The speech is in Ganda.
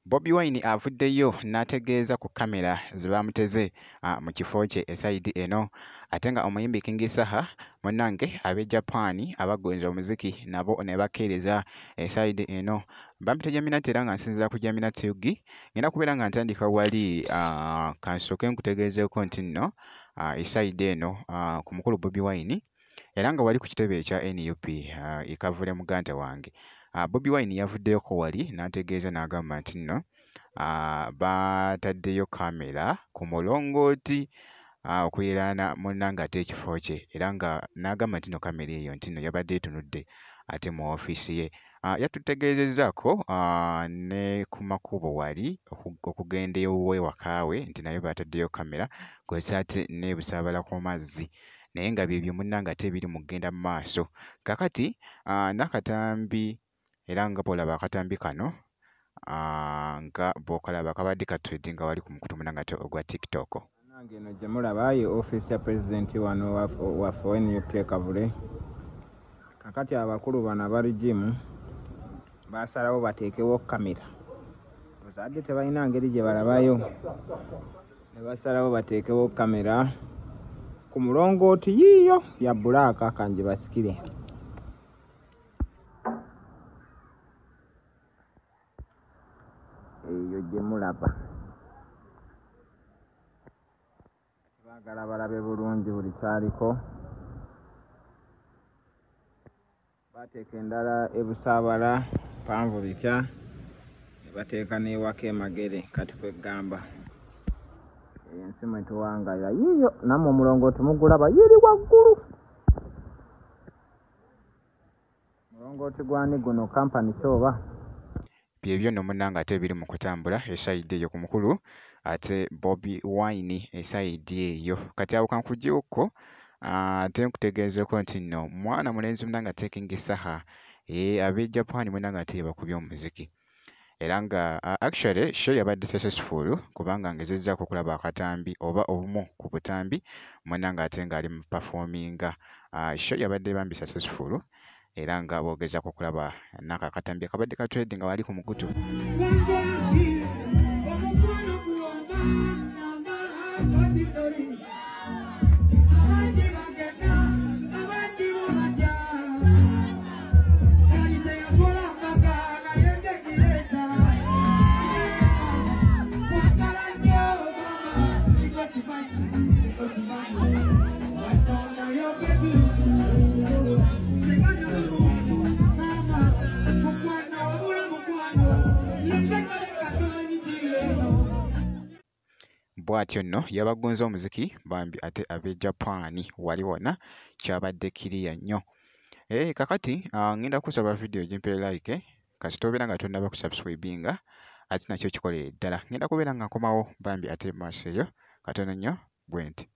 Bobi Wine avuddeyo n'ategeeza ku kamera ze baamuteze mu kifo kye esayidi eno, ate nga omuyimbi King Saha munnange ab'e Japan abagonza omuziki nabo ne bakkeereza esayidi eno. Bampita Jaminati era nga nsinziira ku Jaminati UG. Ngenda kubeera nga ntandika wali, kansooke nkutegeezeeko nti nno esayidi eno ku mukulu Bobi Wine era nga wali ku kitebe ekya NUP e Kavule muganda wange. Bobi Wine yavuddeyoko wali n'ategeeza n'agamba nti nno baataddeyo kamera ku mulongooti okuliraana munnange ate ekifo kye, era nga n'agamba nti nno kamera eyo nti nno yabadde etunudde ate mu woofiisi ye. Yatutegeezezzaako ne ku makubo wali okugenda ewuwe ewaka we nti nayo baataddeyo kamera kw'ossa ate n'e Busaabala ku mazzi, naye nga byebyo munnange ate ebiri mu kugenda mu maaso. Kaakati n'akatambi, era nga bw'olaba akatambi kano nga bw'okalaba kabadde katredinga wali ku mukutu munnange ate ogwa TikTok. Nange eno gye mulaba ye ofiisi ya pulezidenti wano waffe NUP e Kavule. Kakati abakulu bano aba rigimu baasalawo bateekewo kamera. Ozaadde tebalina ngeri gye balabayo, ne basalawo bateekewo kamera ku mulongooti yiiyo ya bbulaaka kanje basikire. Eyo gye mulaba. Baagala balabe bulungi buli kyaliko. Bateeka endala e Busaabala mpanvu bitya, ne bateeka n'ewaka e Magere. Kati kwegamba ensi mwe tuwangalira yiiyo, nammwe omulongooti mugulaba yiri waggulu. Mulongooti gw'ani guno? Kampani ki oba? Byebyo nno munnange ate ebiri mu kutambula esayidi eyo ku mukulu ate Bobi Wine esayidi eyo. Kati awo kankugyewokko ate nkutegeezeeko nti nno mwana mulenzi munnange ate King Saha ab'e Japan munnange ate bakubye omuziki, era nga actually show yabadde successful kubanga ngezezzaako okulaba akatambi oba obumu ku butambi munnange ate ng'ali mu performinga. Show yabadde bambi successful era nga bw'ogezaako okulaba n'ako akatambi akabadde katredinga wali ku mukutu. Bw'atyo nno yabagunza omuziki bambi ate ab'e Japan wali wonna kyabadde kiriya nnyo. Kakati ngenda kusaba vidiyo gimpe like, kasita obeera nga tonnaba kusubscribinga ate nakyo kikolere ddala. Ngenda kubeera nga nkomawo bambi ate maaso eyo katono nnyo bwe nti.